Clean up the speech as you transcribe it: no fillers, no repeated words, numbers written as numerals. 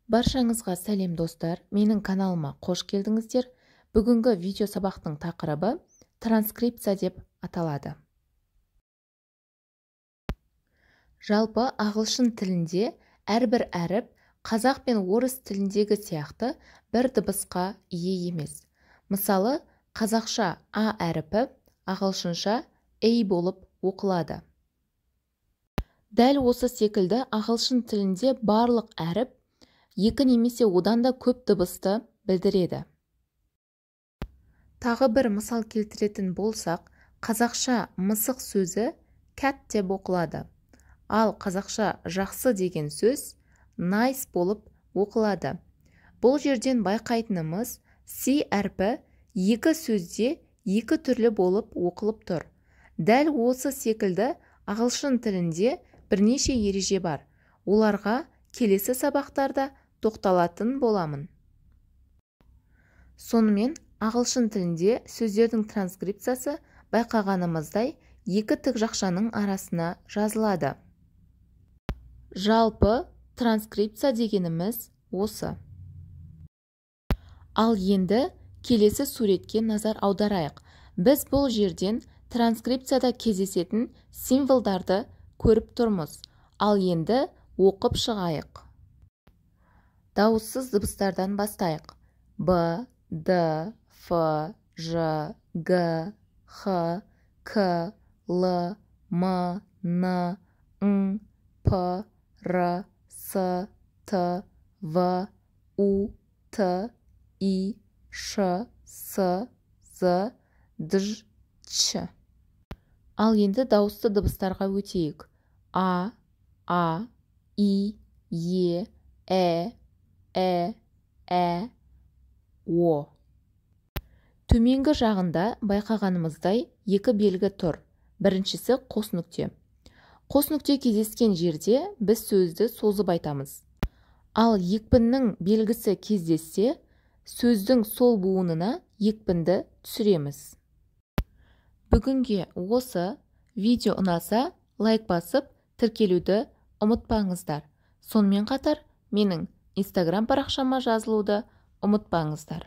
Баршаңызға сәлем, достар! Менің каналыма қош келдіңіздер. Бүгінгі видео сабақтың тақырыбы транскрипция деп аталады. Жалпы ағылшын тілінде әрбір әріп қазақ пен орыс тіліндегі сияқты бір дыбысқа ие емес. Мысалы, қазақша а әріпі ағылшынша эй болып оқылады. Дәл осы секілді ағылшын тілінде барлық әріп екі немесе одан да көп дыбысты білдіреді. Тағы бір мысал келтіретін болсақ, қазақша мысық сөзі cat деп оқылады. Ал қазақша жақсы деген сөз nice болып оқылады. Бұл жерден байқайтынымыз, C әрпі екі сөзде екі түрлі болып оқылып тұр. Дәл осы секілді ағылшын тілінде бірнеше ереже бар. Оларға келесі сабақтарда тоқталатын боламын. Сонымен, ағылшын тілінде сөздердің транскрипциясы, байқағанымыздай, екі тік жақшаның арасына жазылады. Жалпы транскрипция дегеніміз осы. Ал енді келесі суретке назар аударайық. Біз бұл жерден транскрипцияда кездесетін символдарды көріп тұрмыз. Ал енді оқып шығайық. Дауыссыз дыбыстардан бастайық. Б, Д, Ф, Ж, Г, Х, К, Л, М, Н, Ң, П, Р, С, Т, В, У, Т, И, Ш, С, З, Дж, Ч. Ал енді дауысты дыбыстарға өтейік. А, А, И, Е, Ә, Ә, Ә, О. Төменгі жағында байқағанымыздай, екі белгі тұр. Біріншісі қос нүкте. Қос нүкте кездескен жерде біз сөзді созып айтамыз. Ал екпіннің белгісі кездессе, сөздің сол буынына екпінді түсіреміз. Бүгінге осы. Видео ұнаса, лайк басып, тіркелуді ұмытпаңыздар. Сонымен қатар менің Инстаграм парақшама жазылуды ұмытпаңыздар.